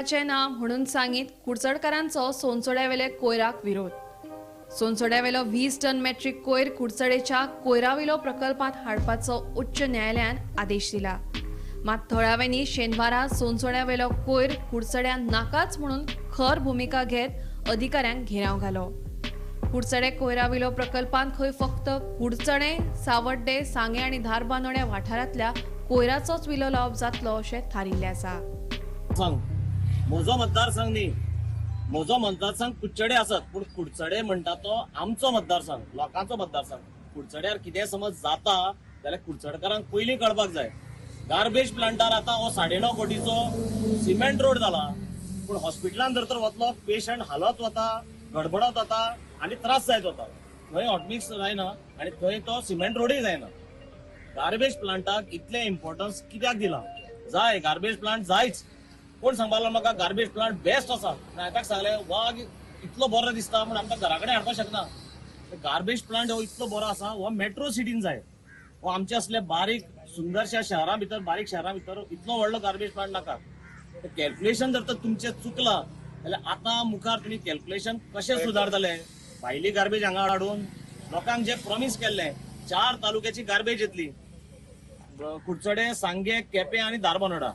ना म्हणून सांगीत कुडचडकारांचो सोनसोड्यावेले कोयराक विरोध. सोनसोड्यावेलो 20 टन मेट्रीक कोयर कुडचडेच्या कोयराविलो प्रकल्पात हाडपाचो उच्च न्यायालयान आदेश दिला. मात थळाव्यांनी शेनवारा सोनसोड्यावेलो कोयर कुडचड्या नाकाच म्हणून खर भूमिका घेत अधिकाऱ्यांक घेराव घालो. कुडचडे कोयराविलो प्रकल्पांत खंय फक्त कुडचडे, सावड्डे, सांगे आनी धारबांदोड्या वाठारांतल्या कोयराचोच विलो लावप जातलो अशें थारिल्लें आसा. म्हजो मतदारसंघ न्ही, म्हजो मतदारसंघ कुडचडे आसत, पूण कुडचडे म्हणटा तो आमचो मतदारसंघ, लोकांचो मतदारसंघ. कुडचड्यार कितें समज जाता जाल्यार कुडचडकारांक पयलीं कळपाक जाय. गार्बेज प्लांटार आतां हो 9.5 कोटीचो सिमेंट रोड जाला, पूण हॉस्पिटलान जर तर वतलो पेशंट हालत वता, गडबडत वता आनी त्रास जायत वता. थंय हॉटमिक्स जायना आनी थंय तो सिमेंट रोडूय जायना. गार्बेज प्लांटाक इतलें इम्पॉर्टन्स कित्याक दिलां? जाय गार्बेज प्लांट जायच. कोण सांगपाक लागलो म्हाका गार्बेज प्लांट बेस्ट आसा? हांवें सांगलें वाग इतलो बरो दिसता पूण आमकां घरा कडेन हाडपाक शकना. गार्बेज प्लांट हो इतलो बरो आसा, हो मेट्रो सिटीन जाय. हो आमच्या असल्या बारीक सुंदरश्या शहरां भितर, बारीक शहरां भितर इतलो व्हडलो गार्बेज प्लांट नाका. कॅल्क्युलेशन जर तर तुमचें चुकलां जाल्यार आतां मुखार तुमी कॅल्क्युलेशन कशें सुदारतले? भायली गार्बेज हांगा हाडून लोकांक जे प्रॉमीस केल्लें 4 तालुक्याची गार्बेज येतली, कुडचडे, सांगे, केपें आनी धारबांदोडा,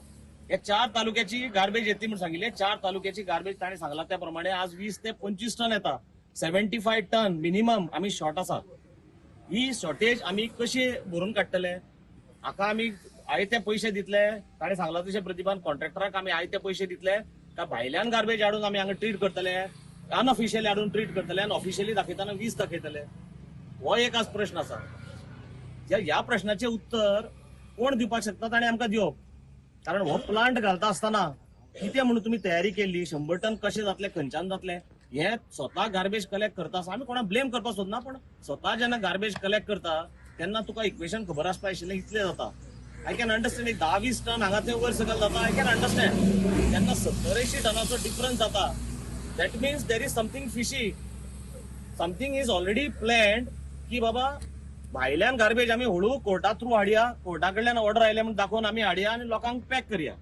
हे 4 तालुक्याची गार्बेज येतली म्हणून सांगिल्लें. 4 तालुक्याची गार्बेज ताणें सांगला त्या प्रमाणे आज 20 ते 25 टन येता. 75 टन मिनिमम आमी शॉर्ट आसा. ही शॉर्टेज आमी कशी भरून काडटले? हाका आमी आयते पयशे दितले, ताणें सांगला तशें प्रतिभान कॉन्ट्रॅक्टराक आमी आयते पयशे दितले का भायल्यान गार्बेज हाडून आमी हांगा ट्रीट करतले? अनऑफिशियली हाडून ट्रीट करतले आनी ऑफिशियली दाखयतना 20 दाखयतले? हो एक आज प्रश्न आसा. ह्या प्रश्नाचें उत्तर कोण दिवपाक शकता ताणें आमकां दिवप. कारण हो प्लांट घालता आसतना कितें म्हणून तुमी तयारी केल्ली, 100 टन कशें जातलें, खंयच्यान जातलें, हे स्वता गार्बेज कलेक्ट करता आसतना आमी कोणाक ब्लेम करपाक सोदना, पूण स्वता जेन्ना गार्बेज कलेक्ट करता तेन्ना तुका इक्वेशन खबर आसपा आशिल्लें इतलें जाता. I can understand एक 10-20 टन हांगा थंय वयर सकयल जाता, I can understand. जेन्ना 70-80 टनाचो डिफरन्स जाता, that means there is something fishy, something is already planned की बाबा भायल्यान गार्बेज आमी हळू कोर्टा थ्रू हाडया, कोर्टा कडल्यान ऑर्डर आयले म्हूण दाखोवन आमी हाडया आनी लोकांक पॅक करया.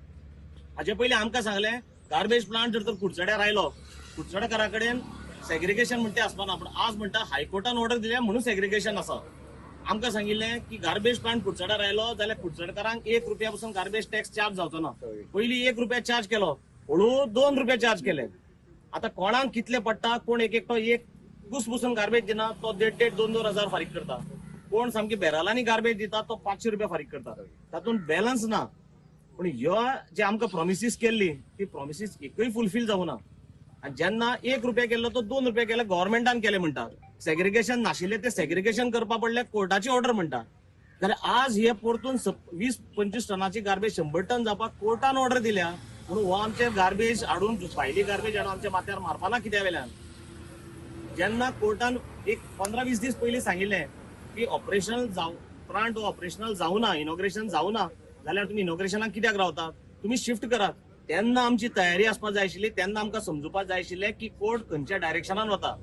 हाजे पयलीं आमकां सांगलें गार्बेज प्लांट जर तर कुडचड्यार आयलो, कुडचडेकारा कडेन सेग्रिगेशन म्हणटा तें आसपा ना, पूण आज म्हणटा हायकोर्टान ऑर्डर दिल्या म्हणून सेग्रिगेशन आसा. आमकां सांगिल्लें की गार्बेज प्लांट कुडचड्यार आयलो जाल्यार कुडचडकारांक 1 रुपया पसून गार्बेज टॅक्स चार्ज जावचो ना. पयलीं 1 रुपया चार्ज केलो, हळू 2 रुपया चार्ज केले. आतां कोणाक कितले पडटा, कोण एक एकटो एक कुस बसून गार्बेज दिना तो 1,500-1,500, 2-2 हजार फारीक करता, कोण सामकी बॅरलांनी गार्बेज दिता तो 500 रुपया फारीक करता. तातूंत बॅलन्स ना. पूण ह्यो जे आमकां प्रॉमिसीस केल्ली ती प्रॉमिसीस एकूय फुलफील जावना. आनी जेन्ना 1 रुपया केल्लो तो 2 रुपया केले गव्हर्मेंटान केले म्हणटा. सेग्रिगेशन नाशिल्लें ते सेग्रिगेशन करपा पडलें, कोर्टाची ऑर्डर म्हणटा. जाल्यार आज हे परतून 20-25 टनाची गार्बेज 100 टन जावपाक कोर्टान ऑर्डर दिल्या म्हणून हो आमचे गार्बेज हाडून, भायली गार्बेज हाडून आमच्या माथ्यार मारपाना कित्या वेल्यान? जेन्ना कोर्टान एक 15-20 दीस पयलीं सांगिल्लें की ऑपरेशनल जावं प्लांट ऑपरेशनल जावना, इनॉग्रेशन जावना जाल्यार तुमी इनॉग्रेशनाक कित्याक रावतात, तुमी शिफ्ट करात. तेन्ना आमची तयारी आसपाक जाय आशिल्ली, तेन्ना आमकां समजुपाक जाय आशिल्लें की कोर्ट खंयच्या डायरेक्शनान वता.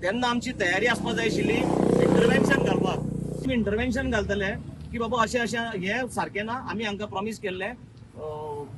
तेन्ना आमची तयारी आसपाक जाय आशिल्ली इंटरवेन्शन घालपाक. तुमी इंटरवेन्शन घालतले की बाबा अशें अशें हें सारकें ना, आमी हांकां प्रॉमीस केल्लें,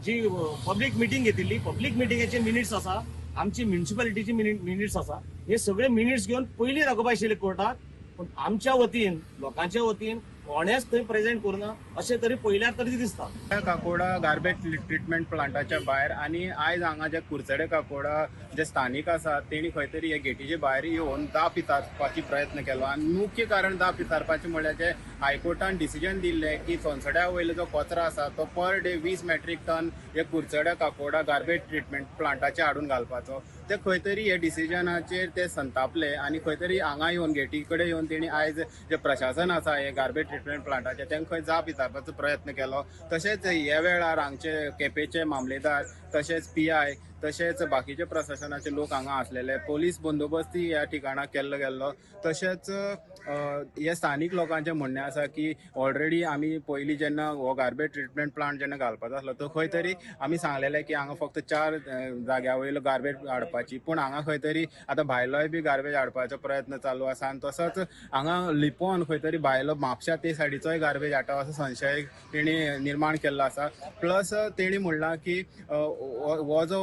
जी पब्लीक मिटींग घेतिल्ली, पब्लीक मिटिंगेचे मिनिट्स आसा, आमची म्युनिसिपालिटीची मिनिट्स आसा, हे सगळे मिनिट्स घेवन पयलीं दाखोवपा आशिल्ले कोर्टाक. पूण आमच्या वतीन, लोकांच्या वतीन कोणेच थंय प्रेजेंट करूना अशें तरी पयल्यार तरी दिसता. काकोडा गार्बेज ट्रिटमेंट प्लांटाच्या भायर आनी आयज हांगा जे कुडचडे काकोडा जे स्थानीक आसा तेणी खंय तरी हे गेटीचे भायर येवन दाप विचारपाची प्रयत्न केलो. आनी मुख्य कारण दाप विचारपाचें म्हणल्यार जे हायकोर्टान डिसिजन दिल्लें की सोनसड्या वयलो जो कचरो आसा तो पर डे 20 मेट्रीक टन हे कुडचडे काकोडा गार्बेज ट्रिटमेंट प्लांटाचे हाडून घालपाचो. ते खंय तरी हे डिसिजनाचेर ते संतापले आनी खंय तरी हांगा येवन गेटी कडेन येवन तेणी आयज जे प्रशासन आसा हे गार्बेज ट्रिटमेंट प्लांटाचे तांकां खंय जाप विचारपाचो प्रयत्न केलो. तशेंच ह्या वेळार हांगचे केपेंचे मामलेदार तशेंच PI तशेंच बाकीचे प्रशासनाचे लोक हांगा आसलेले. पोलीस बंदोबस्तूय ह्या ठिकाणाक केल्लो गेल्लो. तशेंच हे स्थानीक लोकांचें म्हणणें आसा की ऑलरेडी आमी पयलीं जेन्ना हो गार्बेज ट्रिटमेंट प्लांट जेन्ना घालपाचो आसलो तो खंय तरी आमी सांगलेलें की हांगा फक्त 4 जाग्या वयलो गार्बेज हाडपाची, पूण हांगा खंय तरी आतां भायलोय बी गार्बेज हाडपाचो प्रयत्न चालू आसा आनी तसोच हांगा लिपोवन खंय तरी भायलो म्हापशा ते सायडीचोय गार्बेज हाडटा असो संशय तेणी निर्माण केल्लो आसा. प्लस तेणी म्हणलां की हो जो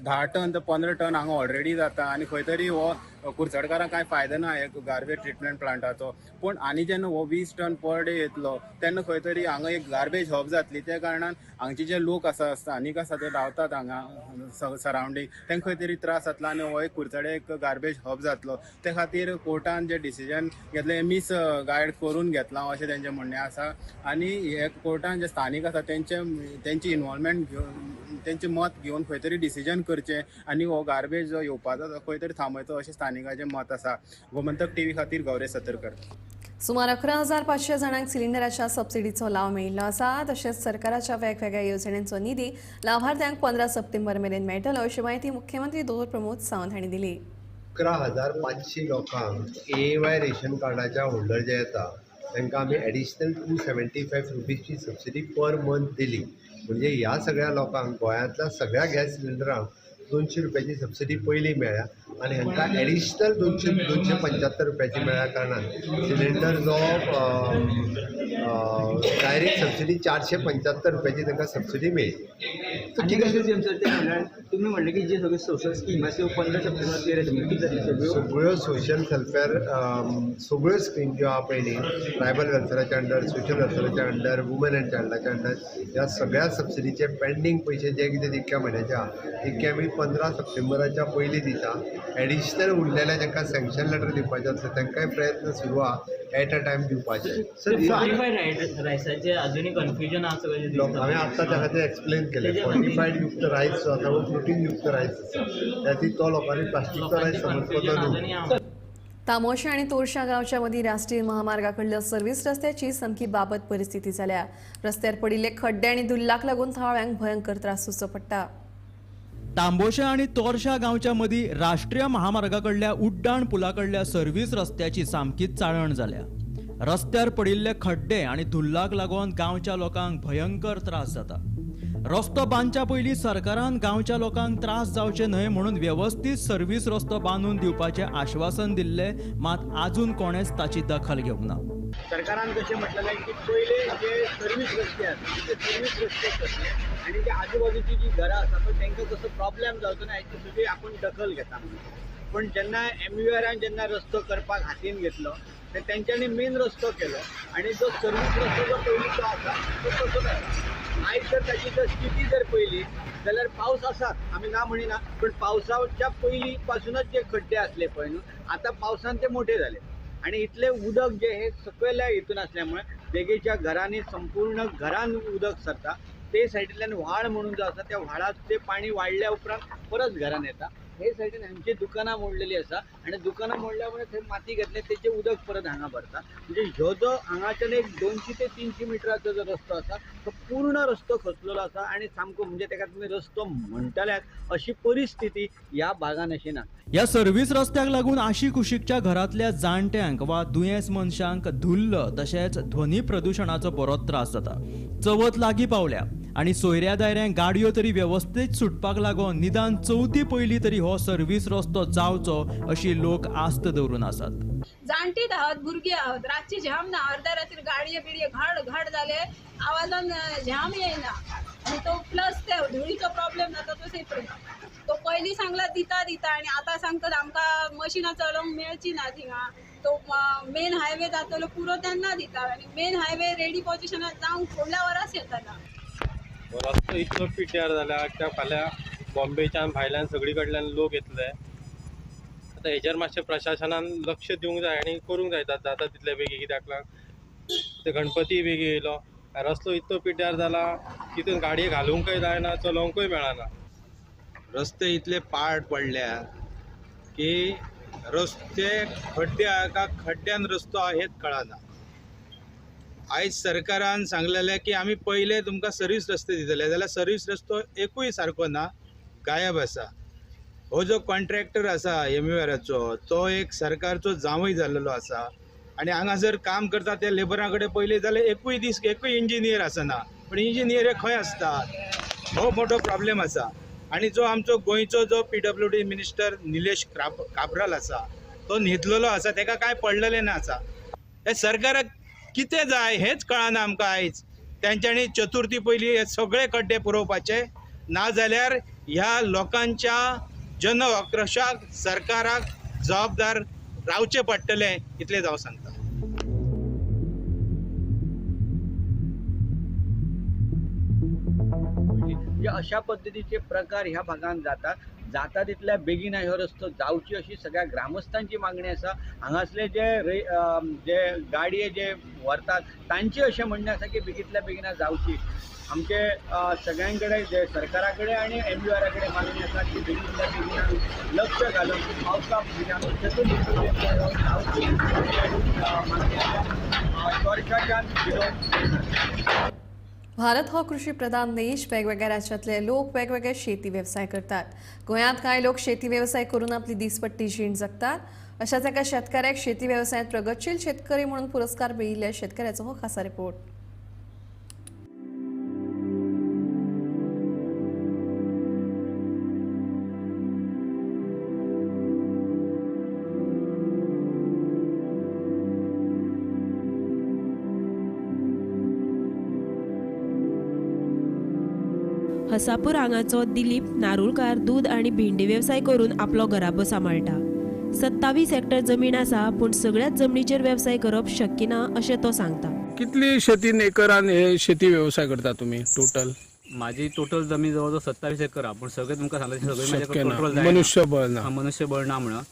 10 टन ते 15 टन हांगा ऑलरेडी जाता आनी खंय तरी हो कुडचडकारांक कांय फायदो ना हे गार्बेज ट्रिटमेंट प्लांटाचो. पूण आनी जेन्ना हो 20 टन पर डे येतलो तेन्ना खंय तरी हांगा एक गार्बेज हब जातली. त्या कारणान हांगचे जे लोक आसा, स्थानीक आसा, ते रावतात हांगा सरावंडींग, तांकां खंय तरी त्रास जातलो आनी हो एक कुडचडे एक गार्बेज हब जातलो. ते खातीर कोर्टान जे डिसिजन घेतलें हें मिस गायड करून घेतलां अशें तेंचें म्हणणें आसा. आनी हे कोर्टान जे स्थानीक आसा तेंची इनवॉल्वमेंट घेवन तेंचें मत घेवन खंय तरी डिसिजन करचें आनी हो गार्बेज जो येवपाचो तो खंय तरी थांबयचो अशें स्थानिकांचें मत आसा. गोमंतक टीव्ही खातीर गौरेश सतरकर. सुमार 11,500 जाणांक सिलिंडराच्या सबसिडीचो लाव मेळिल्लो आसा. तशेंच सरकाराच्या वेगवेगळ्या येवजण्यांचो निधी लाभार्थ्यांक 15 सप्टेंबर मेरेन मेळटलो अशी म्हायती मुख्यमंत्री दोतोर प्रमोद सावंत हांणी दिली. 11,500 लोकांक AAY ration कार्डाच्या होल्डर जे येता तांकां आमी एडिशनल 275 रुपीजची सबसिडी पर मंथ दिली. म्हणजे ह्या सगळ्या लोकांक गोंयांतल्या सगळ्या गॅस सिलिंडरांक 200 रुपयाची सबसिडी पयलीं मेळ्ळ्या आनी हांकां एडिशनल 275 रुपयाची मेळ्ळ्या कारणान सिलिंडर जो डायरेक्ट सबसिडी 475 रुपयाची तांकां सबसिडी मेळ्ळी. आनी कशें सीएम सर ते म्हणल्यार तुमी म्हणलें की जे सगळे सोशल स्कीम आसा त्यो 15 सप्टेंबर क्लियर जातल्यो, कितें जातलें सगळ्यो? सगळ्यो सोशल वेलफेअर सगळ्यो स्कीम ज्यो आहा पळय न्ही, ट्रायबल वेलफेराच्या अंडर, सोशल वेलफेराच्या अंडर, वुमन अँड चायल्डाच्या अंडर, ह्या सगळ्या सबसिडीचे पेंडींग पयशे जे कितें इतक्या म्हयन्याचे आहा तितके आमी 15 सप्टेंबराच्या पयलीं दिता. एडिशनल उरलेले जांकां सँक्शन लेटर दिवपाचें आसता तांकांय प्रयत्न सुरू आहा एट अ टायम दिवपाचे. फोर्टिफायड रायसाचे अजूनही कन्फ्युजन आसा सगळें. हांवें आत्तां त्या खातीर एक्सप्लेन केलें. फोर्टिफायड युक्त रायस जो आसा वो प्रोटीन युक्त रायस आसा, त्या खातीर तो लोकांनी प्लास्टिकचो रायस समजपाचो न्हू. तामोशा आनी तोरशा गांवच्या मदीं राष्ट्रीय महामार्गा कडल्या सर्व्हिस रस्त्याची सामकी बाबत परिस्थिती जाल्या. रस्त्यार पडिल्ले खड्डे आनी धुल्लाक लागून थळाव्यांक भयंकर त्रास सोंसचो पडटा. तांबोशा आनी तोरशा गांवच्या मदीं राष्ट्रीय महामार्गा कडल्या उड्डाण पुला कडल्या सर्व्हिस रस्त्याची सामकीच चाळण जाल्या. रस्त्यार पडिल्ले खड्डे आनी धुल्लाक लागून गांवच्या लोकांक भयंकर त्रास जाता. रस्तो बांदच्या पयलीं सरकारान गांवच्या लोकांक त्रास जावचे न्हय म्हणून वेवस्थीत सर्व्हिस रस्तो बांदून दिवपाचें आश्वासन दिल्लें, मात आजून कोणेच ताची दखल घेवंक ना. सरकारान कशें म्हटलेलें की पयले जे सर्वीस रस्ते आसा ते सर्वीस रस्ते करचे आनी जे आजूबाजूची जी घरां आसा पळय तांकां कसो प्रॉब्लेम जावचो ना हेची सगळी आपूण दखल घेता म्हणून. पूण जेन्ना MURन जेन्ना रस्तो करपाक हातीन घेतलो ते तेंच्यांनी मेन रस्तो केलो आनी जो सर्वीस रस्तो जो पयलींचो आसा तो तसोच आसा. आयज जर ताची जर स्थिती जर पळयली जाल्यार पावस आसात आमी ना म्हणिना, पूण पावसाच्या पयलीं पासूनच जे खड्डे आसले पळय न्हू आतां पावसान ते मोठे जाले आनी इतलें उदक जें हें सकयल्या हितून आसल्या मुळे देगेच्या घरांनी संपूर्ण घरान उदक सरता. ते सायडींतल्यान व्हाळ म्हणून जो आसा त्या व्हाळाचें पाणी वाडल्या उपरांत परत घरान येता. हे सायडीन हांची दुकानां मोडलेली आसा आनी दुकानां मोडल्या मुळे थंय माती घेतले तेचें उदक परत हांगा भरता. म्हणजे ह्यो जो हांगाच्यान एक 200 ते 300 मिटराचो जो रस्तो आसा तो पूर्ण रस्तो खचलेलो आसा आनी सामको म्हणजे तेका तुमी रस्तो म्हणटल्यात अशी परिस्थिती ह्या भागान अशी ना. ह्या सर्व्हिस रस्त्याक लागून आशिकुशीकच्या घरांतल्या जाणट्यांक वा दुयेंस मनशांक धुल्ल तशेंच ध्वनी प्रदुशणाचो बरोच त्रास जाता. चवथ लागीं पावल्या आनी सोयऱ्या दायऱ्यांक गाडयो तरी वेवस्थीत सुटपाक लागून निदान चवथी पयलीं तरी हो सर्व्हिस रस्तो जावचो अशी लोक आस्त दवरून आसात. जाणटीत आहात, भुरगीं आहात, रातची झाम ना, अर्ध्या रातीर गाडये बिडये घाड घाड जाले, आवाजान झाम येयना आनी तो प्लस ते धुळीचो प्रॉब्लेम जाता तो सेपरेट. तो पयलीं सांगला दिता दिता आनी आतां सांगतात आमकां मशिनां चलोवंक मेळची ना थिंगा. तो मेन हायवे जातलो पुरो तेन्ना दिता आनी मेन हायवे रेडी पोजिशनात जावंक फुडल्या वरांच येतना. रस्तो इतलो पिड्ड्यार जाला त्या फाल्यां बॉम्बेच्यान भायल्यान सगळी कडल्यान लोक येतले. आतां हेजेर मातशें प्रशासनान लक्ष दिवंक जाय आनी करूंक जाय जाता तितले बेगीन, कित्याक लागून गणपती बेगीन येयलो, रस्तो इतलो पिड्ड्यार जाला तितून गाडये घालूंकय जायना, चलोवंकूय मेळना. रस्ते इतले पाड पडल्या की रस्ते खड्डे का खड्ड्यान रस्तो आहा हेच कळना. आयज सरकारान सांगलेलें की आमी पयले तुमकां सर्वीस रस्ते दितले, जाल्यार सर्वीस रस्तो एकूय सारको ना. गायब आसा. हो जो कॉन्ट्रॅक्टर आसा एमयूआराचो तो एक सरकारचो जांवय जाल्लो आसा आनी हांगासर काम करता त्या लेबरां कडेन पयलें जाल्यार एकूय दीस एकूय इंजिनियर आसना, पूण इंजिनियर हे खंय आसतात हो मोठो प्रॉब्लेम आसा. आनी जो आमचो गोंयचो जो PWD minister Nilesh Cabral आसा तो न्हिदलेलो आसा, ताका कांय पडलेलें ना आसा. हे सरकाराक कितें जाय हेंच कळना आमकां आयज. तेंच्यांनी चतुर्थी पयलीं हे सगळे खड्डे पुरोवपाचे, नाजाल्यार ह्या लोकांच्या जन आक्रोशाक सरकाराक जबाबदार रावचें पडटलें इतलेंच हांव सांगता. म्हणजे अशा पद्दतीचे प्रकार ह्या भागान जाता जाता तितल्या बेगीन हो रस्तो जावची अशी सगळ्या ग्रामस्थांची मागणी आसा. हांगासले जे जे गाडये जे व्हरतात तांचे अशें म्हणणें आसा की बेगींतल्या बेगीन जावची. आमचे सगळ्यां कडेन जे सरकारा कडेन आनी एमयूआरा कडेन मागणी आसा की बेगींतल्या बेगीन लक्ष घालून पावसा चतुर्थी जावची मागणी आसा. चोरशाच्यान भारत हो कृषी प्रधान देश. वेगवेगळ्या राज्यांतले लोक वेगवेगळे शेती वेवसाय करतात. गोंयांत कांय लोक शेती वेवसाय करून आपली दिसपट्टी जीण जगतात. अशाच एका शेतकऱ्याक शेती वेवसायांत प्रगतशील शेतकरी म्हणून पुरस्कार मेळिल्ल्या शेतकऱ्याचो हो खासा रिपोर्ट. हसापूर हांगाचो दिलीप नारुलकार दूद आनी भेंडी वेवसाय करून आपलो घराबो सांबाळटा. 27 हेक्टर जमीन आसा, पूण सगळ्याच जमनीचेर वेवसाय करप शक्य ना अशें तो सांगता. कितली शेतीन एकरान हे शेती वेवसाय करता तुमी टोटल? माझी टोटल जमीन जवळ 27 एकर आहा, पूण सगळें तुमकां सांगलें सगळें म्हाजे कंट्रोल जायना, मनुष्यबळ ना. मनुष्यबळ ना म्हणून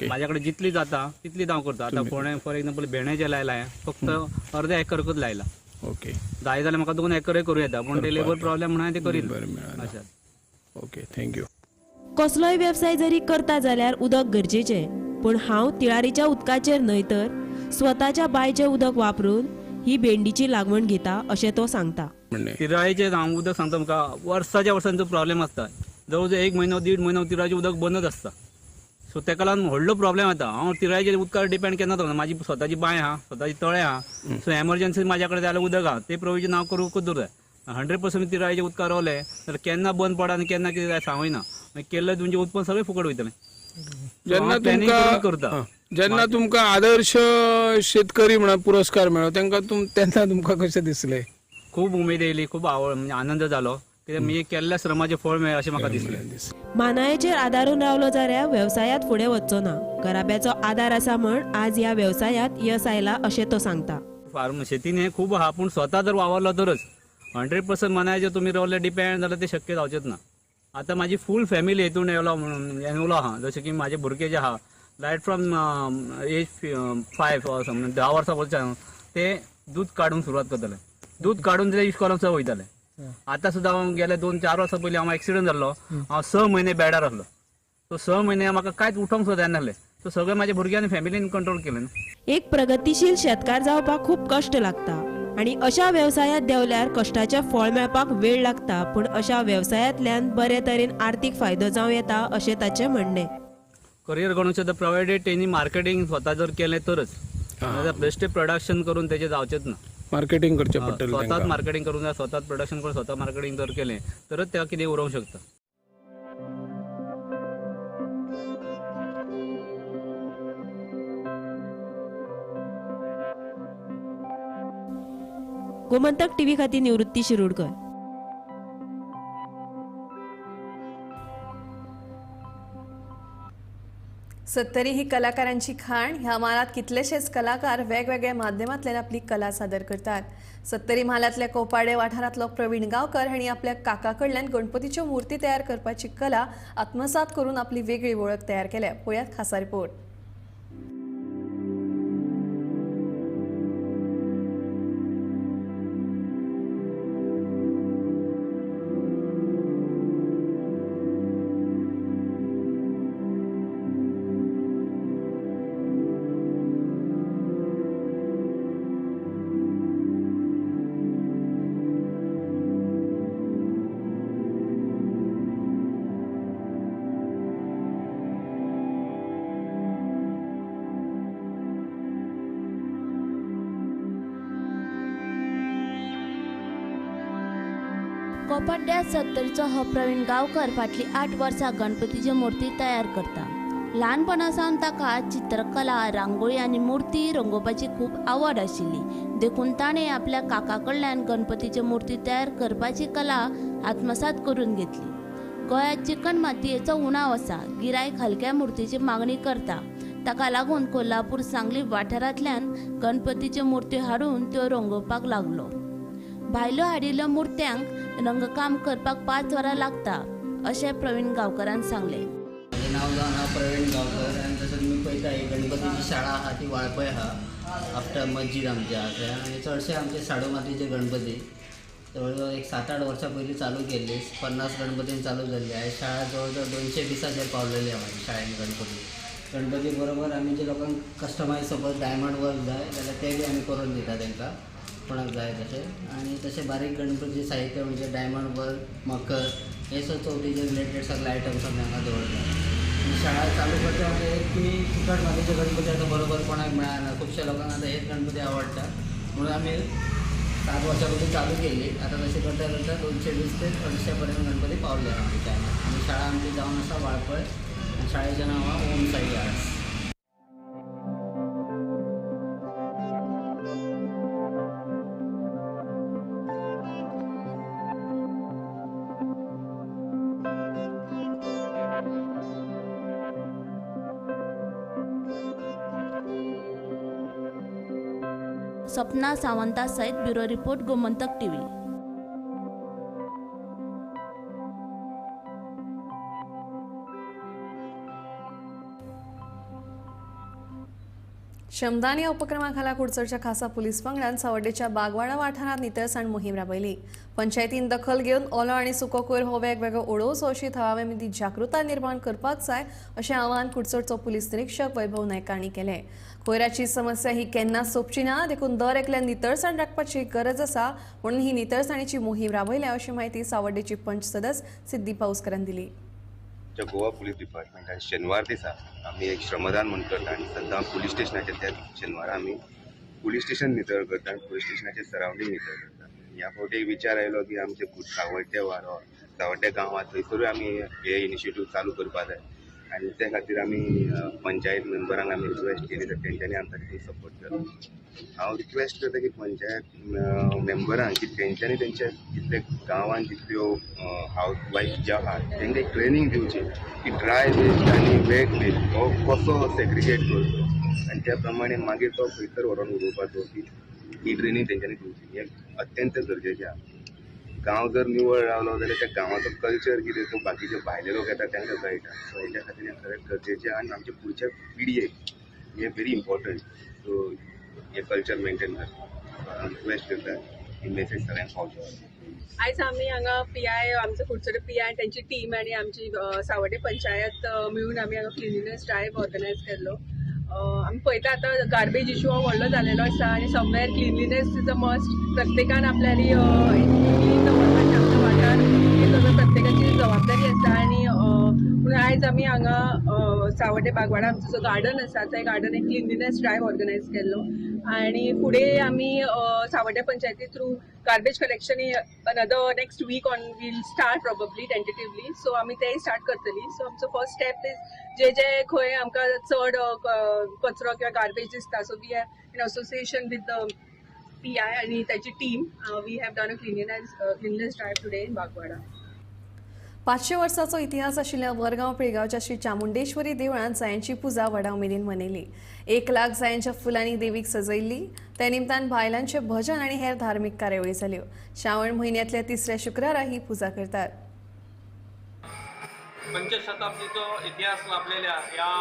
म्हाज्या कडेन जितली जाता तितली हांव करता. आतां फोंडें फॉर एग्जाम्पल भेंडे जे लायला फक्त अर्द्या एकरकूच लायला. ओके, जाय जाल्यार म्हाका 2 एकरय करूं येता, पूण ते लेबर प्रॉब्लेम म्हणून ते करीन. बरें, ओके, thank you. कसलोय वेवसाय जरी करता जाल्यार उदक गरजेचें, पूण हांव तिळारीच्या उदकाचेर न्हय तर स्वताच्या बांयचें उदक वापरून ही भेंडीची लागवण घेता अशें तो सांगता. तिराळीचें हांव उदक सांगता तुमकां, वर्साच्या वर्सांचो प्रॉब्लेम आसता. जवळ जवळ 1 म्हयनो 1.5 म्हयनो तिराळीचें उदक बंदच आसता. सो ताका लागून व्हडलो प्रॉब्लेम येता. हांव तिराळीच्या उदकार डिपेंड केन्ना जावना. म्हाजी स्वताची बांय आहा, स्वताची तळें आहा. सो एमर्जन्सी म्हाज्या कडेन जाल्यार उदक आहा, ते प्रोविजन हांव करूंकूच दवरता. 100% तिराळीच्या उदकार रावलें जाल्यार केन्ना बंद पडा आनी केन्ना कितें जाय सांगूय ना. मागीर केल्लें तुमचें उत्पन्न सगळें फुकट वयतलें. जेन्ना तुमकां आदर्श शेतकरी म्हणून पुरस्कार मेळ्ळो तेंका तेन्ना तुमकां कशें दिसलें? खूब उमेद येयली, खूब आवड म्हणजे आनंद जालो कित्याक मी केल्ल्या श्रमाचें फळ मेळ्ळें अशें म्हाका दिसलें. मानायचेर आदारून रावलो जाल्यार वेवसायांत फुडें वचचो ना. घराब्याचो आदार आसा म्हण आज ह्या वेवसायांत यस आयला अशें तो सांगता. फार्म शेतीन हें खूब आहा, पूण स्वता जर वावरलो तरच 100% मानायचेर तुमी रावले डिपेंड जाल्यार तें शक्य जावचेंच ना. आतां म्हाजी फूल फॅमिली हेतून येयलो म्हणून एनवलो आहा. जशें की म्हाजे भुरगे जे आहा रायट फ्रॉम एज 5 10 वर्सां पसून ते दूद काडूंक सुरवात करताले. दूद काडून ते इस्कॉलाक सुद्दां वयताले. आतां सुद्दां हांव गेले 2-4 वर्सां पयलीं हांव एक्सिडंट जाल्लो. हांव 6 म्हयने बेडार आसलो. सो 6 म्हयने म्हाका कांयच उठोवंक सुद्दां जायनासलें. सो सगळें म्हाज्या भुरग्यांनी फॅमिलीन कंट्रोल केलें. एक प्रगतीशील शेतकार जावपाक खूब कश्ट लागता आनी अशा वेवसायांत देंवल्यार कश्टाचें फळ मेळपाक वेळ लागता, पूण अशा वेवसायांतल्यान बरे तरेन आर्थीक फायदो जावं येता अशें ताचें म्हणणें. करियर करूंक शकता प्रोवायडेड तेणी मार्केटींग स्वता जर केलें तरच, बेश्टें प्रोडक्शन करून तेजें जावचेंच ना. मार्केटिंग करचें पडटलें, स्वताच मार्केटिंग करूंक जाय. स्वताच प्रोडक्शन करून स्वता मार्केटिंग जर केलें तरच तेका कितें उरोवंक शकता. गोमंतक टीव्ही खातीर निवृत्ती शिरोडकर. सत्तरी ही कलाकारांची खाण. ह्या म्हालांत कितलेशेच कलाकार वेगवेगळ्या माध्यमांतल्यान आपली कला सादर करतात. सत्तरी म्हालांतल्या कोपाडे वाठारांतलो प्रवीण गांवकर हांणी आपल्या काका कडल्यान गणपतीच्यो मूर्ती तयार करपाची कला आत्मसात करून आपली वेगळी वळख तयार केल्या. पळयात खासा रिपोर्ट. कोपाड्ड्या सत्तरीचो हो प्रवीण गांवकर फाटलीं 8 वर्सां गणपतीची मूर्ती तयार करता. ल्हानपणा सावन ताका चित्रकला, रांगोळी आनी मूर्ती रंगोवपाची खूब आवड आशिल्ली. देखून ताणें आपल्या काका कडल्यान गणपतीची मूर्ती तयार करपाची कला आत्मसात करून घेतली. गोंयांत चिकण मातयेचो उणाव आसा. गिरायक हलक्या मूर्तीची मागणी करता. ताका लागून कोल्हापूर, सांगली वाठारांतल्यान गणपतीच्यो मूर्ती हाडून त्यो रंगोवपाक लागलो. भायल्यो हाडिल्ल्या मूर्त्यांक रंगकाम करपाक 5 वरां लागता अशें प्रवीण गांवकरान सांगलें. म्हजें नांव जावन आहा प्रवीण गांवकर आनी तशेंच तुमी पळयता ही गणपतीची शाळा आहा ती वाळपय आहा, आफ्टर मस्जीद आमची आहा थंय. आनी चडशे आमचे साडू मातयेचे गणपती जवळ जवळ एक 7-8 वर्सां पयलीं चालू केल्ली, 50 गणपतीन चालू जाल्ली. आयज शाळा जवळ जवळ 220 पावलेली आहा म्हाजी शाळेन गणपती. गणपती बरोबर आमी जे लोकांक कस्टमायज सपोज डायमंड वर्क जाय जाल्यार ते बी आमी करून दिता तांकां, कोणाक जाय तशें. आनी तशें बारीक गणपती साहित्य म्हणजे डायमंड वर्क, मकर हे सगळें चवथीचे रिलेटेड सगळे आयटम्स आमी हांगा दवरता. आनी शाळा चालू करता म्हणजे एक की चिकट मातयेचे गणपती आतां बरोबर कोणाक मेळना, खुबश्या लोकांक आतां हेच गणपती आवडटा म्हणून आमी 7 वर्सां पयलीं चालू केली. आतां तशें करता करता 220 ते 250 पर्यंत गणपती पावले आमच्या. आनी शाळा आमची जावन आसा वाळपय आनी शाळेचें नांव आहा ओम साई आर्ट्स. सपना सावंता सहित ब्युरो रिपोर्ट, गोमंतक टीव्ही. श्रमदान या उपक्रमाखाला कुडचडच्या खासा पुलीस पंगडान सावर्डेच्या बागवाडा वाठारांत नितळसाण मोहीम राबयली. पंचायतीन दखल घेवन ओलो आनी सुको कोयर हो वेगवेगळो उडोवचो अशी थळाव्या मदीं जागृताय निर्माण करपाक जाय अशें आवाहन कुडचडचो पुलीस निरीक्षक वैभव नायक हांणी केलें. कोयराची समस्या ही केन्ना सोंपची ना, देखून दर एकल्यान नितळसाण राखपाची गरज आसा म्हणून ही नितळसाणीची मोहीम राबयल्या अशी म्हायती सावर्डेची पंच सदस्य सिद्धी पाऊसकरान दिली. गोवा पुलीस डिपार्टमेंटान शेनवार दिसा आमी एक श्रमदान म्हूण करता आनी सद्दां पुलीस स्टेशनाचेर त्या शेनवारा आमी पुलीस स्टेशन नितळ करता आनी पुलीस स्टेशनाचे सरावंडींग नितळ करता. ह्या फावटी एक विचार आयलो की आमचे सावड्डे वारो, सावड्डे गांवांत थंयसरूय आमी हे इनिशिएटीव चालू करपा जाय आनी त्या खातीर आमी पंचायत मेंबरांक आमी रिक्वेस्ट केली तर तेंच्यांनी आमकां तितून सपोर्ट केलो. हांव रिक्वेस्ट करता की पंचायत मेंबरांक की तेंच्यांनी तेंच्या जितले गांवांत जितल्यो हावस वायफ ज्यो आहात तेंकां एक ट्रेनींग दिवची की ड्राय वेस्ट आनी वेट वेस्ट हो कसो सेग्रिगेट करचो आनी त्या प्रमाणे मागीर तो खंयसर व्हरोन उडोवपाचो ही ट्रेनींग तेंच्यांनी दिवची. हें अत्यंत गरजेचें आहा. गांव जर निवळ रावलो जाल्यार त्या गांवाचो कल्चर कितें तो बाकीचे भायले लोक येता तांकां कळटा. सो हेच्या खातीर हें खरेंच गरजेचें आनी आमचे फुडच्या पिळगेक हें व्हेरी इम्पॉर्टंट. सो हे कल्चर मेंटेन करता हांव रिक्वेस्ट करता ही मेसेज सगळ्यांक पावची. आयज आमी हांगा पी I, आमचो कुडचडे पी I तेंची टीम आनी आमची सावड्डे पंचायत मेळून आमी हांगा क्लिनलीनेस ड्रायव्ह ऑर्गनायज केल्लो. आमी पळयता आतां गार्बेज इशू हो व्हडलो जालेलो आसा आनी somewhere cleanliness is a must. प्रत्येकान आपल्याली क्लीन दवरपाचें आमचो वाठार ही सगळें प्रत्येकाची जबाबदारी आसा. आनी पूण आयज आमी हांगा सावड्डे बागवाडा आमचो जो गार्डन आसा त्या गार्डन एक क्लिनलीनेस ड्रायव्ह ऑर्गनायज केल्लो आनी फुडें आमी सावड्डे पंचायती through garbage collection another next week on we'll start probably tentatively. So आमी तेय स्टार्ट करतली. सो आमचो फर्स्ट स्टेप is जे जे खंय आमकां चड कचरो किंवा गार्बेज दिसता, so we have in association with the PI आनी ताची team we have done a cleanliness drive today in Bagwada. 500 वर्सांचो इतिहास आशिल्ल्या वरगांव पिळगांवच्या श्री चामुंडेश्वरी देवळांत जायांची पुजा व्हडा उमेदीन मनयली. 1 लाख जायांच्या फुलांनी देवीक सजयल्ली. त्या निमतान बायलांचे भजन आनी हेर धार्मीक कार्यावळी जाल्यो. श्रावण म्हयन्यांतल्या तिसऱ्या शुक्रारा ही पुजा करतात. पंचशताब्दीचो इतिहास लाभलेल्या या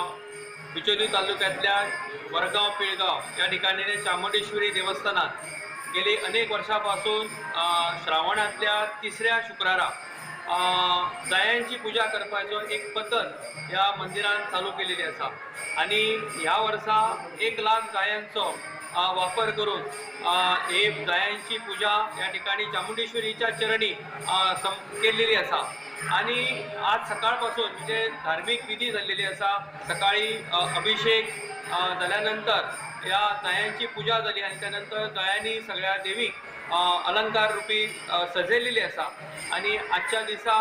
बिचोली तालुक्यातल्या वरगांव पिळगाव या ठिकाणी चामुंडेश्वरी देवस्थानात गेली अनेक वर्षापासून श्रावणातल्या तिसऱ्या शुक्रारा जायांची पूजा करपाचो एक पद्दत ह्या मंदिरान चालू केलेली आसा आनी ह्या वर्सा 1 लाख जायांचो वापर करून हे जायांची पूजा ह्या ठिकाणी चामुंडेश्वरीच्या चरणी केलेली आसा. आनी आज सकाळपासून जे धार्मीक विधी जाल्लेली आसा, सकाळी अभिषेक जाल्यानंतर ह्या जायांची पूजा जाली आनी त्यानंतर जायांनी सगळ्या देवीक अलंकार रुपी सजयलेली आसा आनी आजच्या दिसा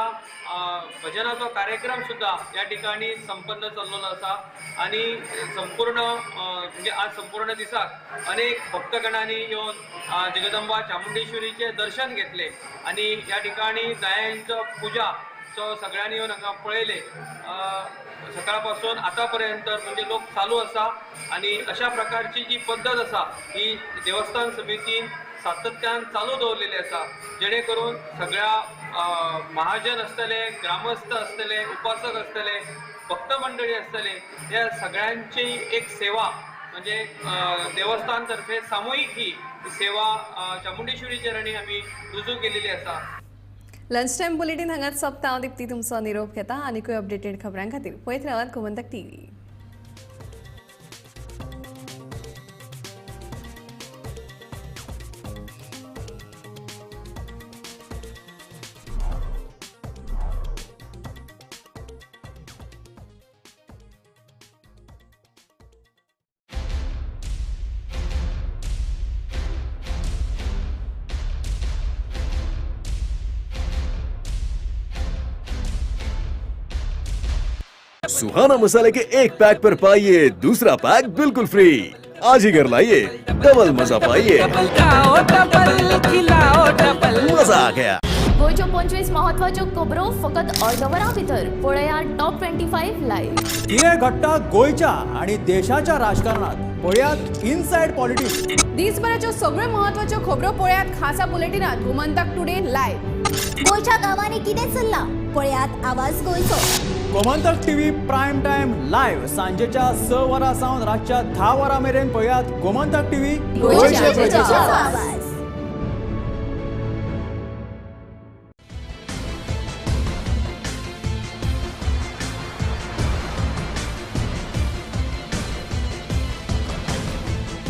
भजनाचो कार्यक्रम सुद्दां या ठिकाणी संपन्न चल्लेलो आसा आनी संपूर्ण म्हणजे आज संपूर्ण दिसाक अनेक भक्तगणांनी येवन जगदंबा चामुंडेश्वरीचे दर्शन घेतले आनी या ठिकाणी जायांचो पुजा सो सगळ्यांनी येवन हांगा पळयले. सकाळपासून आतापर्यंत म्हणजे लोक चालू आसा आनी अशा प्रकारची जी पद्दत आसा ही देवस्थान समितीन सातत्यान चालू दवरलेली आसा, जेणे करून सगळ्या महाजन आसतले, ग्रामस्थ आसतले, उपासक आसतले, भक्त मंडळी आसतले, ह्या सगळ्यांची एक सेवा म्हणजे देवस्थान तर्फे सामूहिक ही सेवा चामुंडेश्वरी चरणी आमी रुजू केलेली आसा. लंच टायम बुलेटीन हांगाच सोंपता. हांव दीप्ती तुमचो निरोप घेता. आनीकूय अपडेटेड खबरां खातीर पळयत रावात गोमंतक टीव्ही. सुहाना मसाले के एक पैक पर पाइए दूसरा पैक बिल्कुल फ्री. आज ही घर लाइए, डबल मजा पाइए. मजा आ गया. गोंयच्यो 25 महत्वाच्यो खबरो फकत अर्द वरां भितर पळया टॉप 25 लायव्ह. कितें घडटा गोंयच्या आनी देशाच्या राजकारणात पळयात इनसायड पॉलिटिक्स. दिसभराच्यो सगळ्यो महत्वाच्यो खबरो पळयात खासा बुलेटिनात गोमंतक टुडे लायव्ह. गोंयच्या गांवांनी कितें चल्लां पळयात आवाज गोंयचो. Gomantak TV prime time live सांजेच्या 6 वरां सावन रातच्या 10 वरां मेरेन पळयात गोमंतक टीव्ही गोंयचे प्रजेचो आवाज.